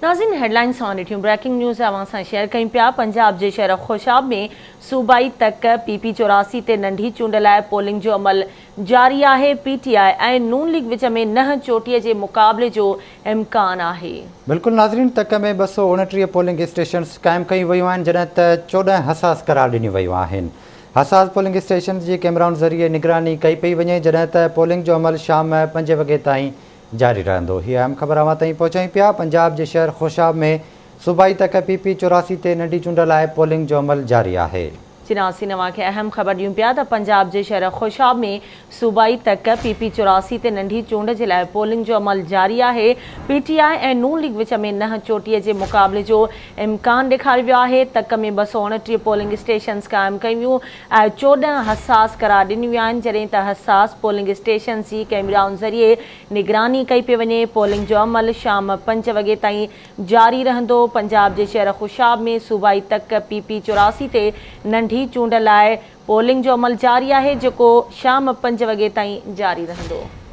ناظرين هيڊلائنز اوهان ڏٺيون، بريڪنگ نيوز اوهان سان شيئر ڪيون پيا. پنجاب جي شهر خوشاب ۾ صوبائي تڪ پي پي 84 تي ننڍي چونڊ لاء پولنگ جو عمل جاري آهي. پي ٽي آء ۽ نون ليگ وچ ۾ ننهن چوٽي جي مقابلي جو امڪان آهي. بلڪل ناظرين، تڪ ۾ 229 پولنگ اسٽيشنز قائم ڪيون ويون آهن، جڏهن ته 14 حساس قرار ڏنيون ويون آهن. حساس پولنگ اسٽيشنز جي ڪيمرائن ذريعي نگراني ڪئي پئي وڃي، جڏهن ته پولنگ جو عمل شام 5 وڳي تائين جاري رهندو. هي اهم خبر اوهان تائين پهچايون پيا. پنجاب جي شهر خوشاب ۾ صوبائي تڪ پي پي 84 تي ننڍي چونڊ لاء پولنگ جو عمل جاري آهي. ناظرين، اوهان کي اهم خبر ڏيون پيا ته پنجاب جي شهر خوشاب ۾ صوبائي تڪ پي پي 84 تي ننڍي چونڊ جي لاء پولنگ جو عمل جاري آهي. پي ٽي آء ۽ نون ليگ وچ ۾ ننهن چوٽي جي مقابلي جو امڪان ڏيکاريو ويو آهي. تڪ ۾ 229 پولنگ اسٽيشنز قائم ڪيون ويون ۽ 14 حساس قرار ڏنيون ويون آهن، جڏهن ته حساس پولنگ اسٽيشنز جي ڪئميرائن ذريعي نگراني ڪئي پئي وڃي. پولنگ جو عمل شام 5 وڳي تائين جاري رهندو. پنجاب جي شهر خوشاب ۾ صوبائي تڪ پي پي 84 تي ننڍي چونڊ لاء پولنگ جو عمل جاري آهي، جيڪو شام 5 وڳي تائين جاري رهندو.